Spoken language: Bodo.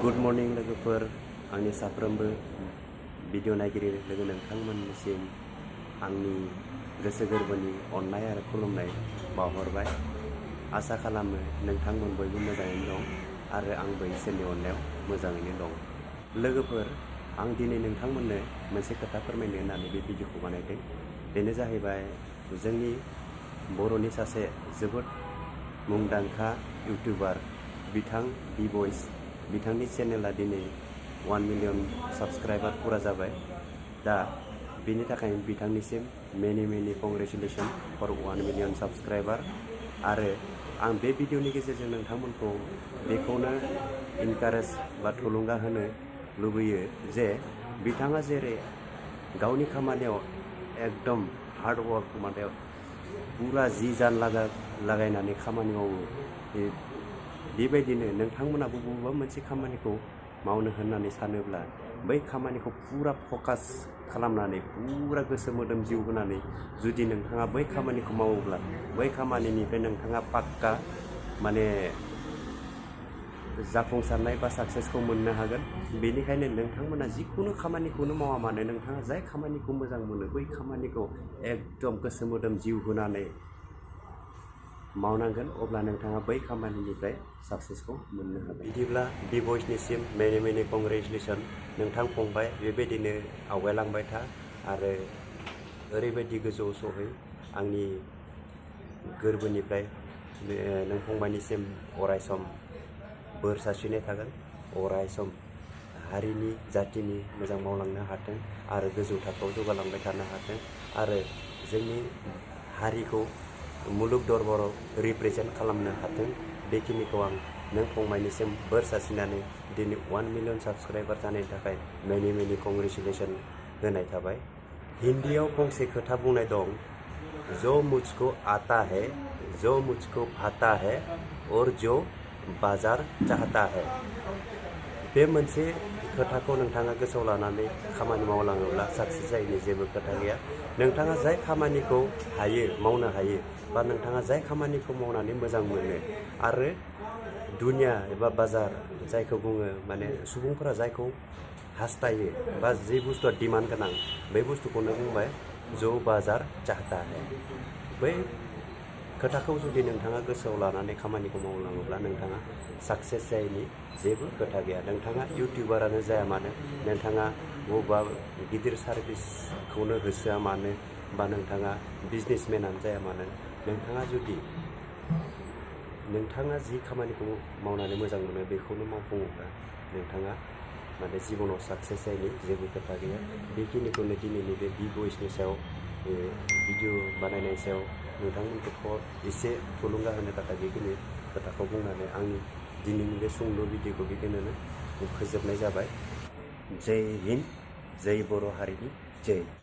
गुड मर्निं लोगोफोर, आंनि साफ्रोमबो भिडिअ नायगिरि लोगो नोंथांमोननिसिम आंनि गोसो गोरबोनि अननाय आरो खुलुमनाय बावहरबाय। आसा खालामो नोंथांमोन बयबो मोजाङैनो दं आरो आंबो इसोरनि अननायाव मोजाङैनो दं। लोगोफोर, आं दिनै नोंथांमोननो मोनसे खोथा फोरमायनो होननानै बे भिडिअखौ बानायदों। बेनो जाहैबाय जोंनि बर'नि सासे जोबोद मुंदांखा इउटिउबार बिथां बि बयस, बिथांनि चेनेला दिनै 1 मिलियन साबस्क्राइबार फुरा जाबाय। दा बिनि थाखाय बिथांनिसिम मेनि कंग्रेचुलेसन फर 1 मिलियन साबस्क्राइबार। आरो आं बे भिडिअनि गेजेरजों नोंथांमोनखौ बेखौनो इनकारेज बा थुलुंगा होनो लुबैयो जे बिथाङा जेरै गावनि खामानियाव एकदम हार्ड वर्क माने पुरा जी जान लागायनानै खामानि मावो, बेबायदिनो नोंथांमोनाबो बबेबा मोनसे खामानिखौ मावनो होननानै सानोब्ला बै खामानिखौ पुरा फकास खालामनानै पुरा गोसो मोदोम जिउ होनानै जुदि नोंथाङा बै खामानिखौ मावोब्ला बै खामानिनिफ्राय नोंथाङा पाक्का माने जाफुंसारनाय बा साक्सेसखौ मोननो हागोन। बेनिखायनो नोंथांमोना जिखुनु खामानिखौनो मावा मानो, नोंथाङा जाय खामानिखौ मोजां मोनो बै खामानिखौ एकदम गोसो मोदोम जिउ होनानै मावनांगोन, अब्ला नोंथाङा बै खामानिनिफ्राय साक्सेसखौ मोननो हागोन। बिदिब्ला बि बयसनिसिम मेनि कंग्रेचुलेसन। नोंथां फंबाय, बेबायदिनो आवगायलांबाय था आरो ओरैबायदि गोजौआव सहै। आंनि गोरबोनिफ्राय नों फंबायनिसिम अरायसम बोर सारस्रिनाय थागोन। अरायसम हारिनि जाथिनि मोजां मावलांनो हाथों आरो गोजौ थाखोआव जौगालांबाय थानो हाथों आरो जोंनि हारिखौ मुलुग दरबाराव रिप्रेजेन्ट खालामनो हाथों। बेखिनिखौ आं नों फंबायनिसिम बोर सारस्रिनानै दिनै 1 मिलियन साबस्क्राइबार जानायनि थाखाय मेनि कंग्रेचुलेसन होनाय थाबाय। हिन्दीयाव फंसे खोथा बुंनाय दं, जो मुझको आता है, जो मुझको भाता है और जो बाजार चाहता है। बे मोनसे खोथाखौ नोंथाङा गोसोआव लानानै खामानि मावलाङोब्ला साक्सेस जायैनि जेबो खोथा गैया। नोंथाङा जाय खामानिखौ हायो मावनो हायो बा नोंथाङा जाय खामानिखौ मावनानै मोजां मोनो आरो दुनिया एबा बाजार जायखौ बुङो माने सुबुंफोरा जायखौ हास्थायो बा जे बुस्थुआ डिमान्ड गोनां, बै बुस्थुखौनो बुंबाय जो बाजार चाहता है। बै खोथाखौ जुदि नोंथाङा गोसोआव लानानै खामानिखौ मावलाङोब्ला नोंथाङा साक्सेस जायैनि जेबो खोथा गैया। नोंथाङा इउटिउबारानो जाया मानो, नोंथाङा बबेबा गिदिर सार्भिसखौनो होसोआ मानो, बा नोंथाङा बिजनेसमेनानो जाया मानो, नोंथाङा जि खामानिखौ मावनानै मोजां मोनो बेखौनो मावफुङोब्ला नोंथाङा माने जिबनाव साक्सेस जायैनि जेबो खोथा गैया। बेखिनिखौनो दिनैनि बे बि बयसनि सायाव भिडिअ बानायनायनि सायाव नोंथांमोनखौ एसे थुलुंगा होनो थाखाय बेखिनि खोथाखौ बुंनानै आंनि दिनैनि बे सुंद' भिडिअखौ बेखिनियावनो फोजोबनाय जाबाय। जय हिन्द, जय बर' हारिनि जय।